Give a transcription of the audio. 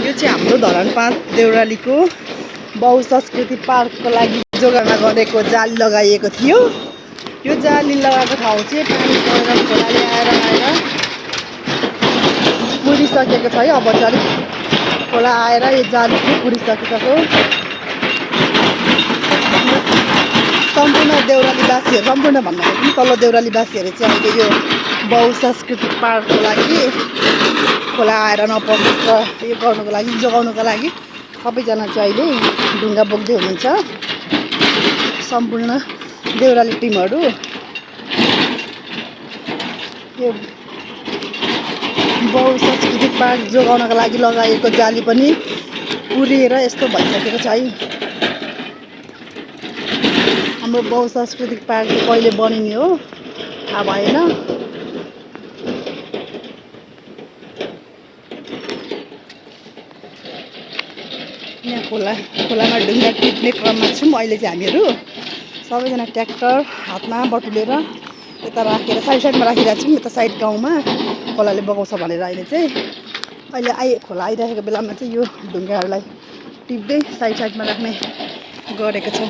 यो चाहिँ हाम्रो धरान 5 देउरालीको बहु संस्कृति पार्कको लागि जोगाना गरेको जाली लगाइएको थियो। यो जाली लगाएको ठाउँ चाहिँ पानी परेर खोलाले आएर पुरिसकेको छ है। अब चाहिँ अलिक खोला आएर यो जाली चाहिँ पुरिसकेको हो। सम्पूर्ण देउरालीवासीहरू, सम्पूर्ण भन्दाखेरि पनि तल्लो देउरालीवासीहरू चाहिँ अहिले यो बहु सांस्कृतिक पार्कको लागि खोला आएर नपरोस् र यो गर्नुको लागि, जोगाउनुको लागि सबैजना चाहिँ अहिले ढुङ्गा बोक्दै हुनुहुन्छ। सम्पूर्ण देउराली टिमहरू यो बहु सांस्कृतिक पार्क जोगाउनको लागि लगाएको जाली पनि पुरिएर यस्तो भइसकेको छ है। हाम्रो बहु सांस्कृतिक पार्क चाहिँ कहिले बनिने हो थाहा भएन। यहाँ खोलामा ढुङ्गा टिप्ने क्रममा छौँ अहिले चाहिँ हामीहरू। सबैजना ट्र्याक्टर हातमा बटुलेर यता राखेर साइडमा राखिरहेको छौँ। यता साइड गाउँमा खोलाले बगाउँछ भनेर अहिले खोला आइरहेको बेलामा चाहिँ यो ढुङ्गाहरूलाई टिप्दै साइडमा राख्ने गरेको छौँ।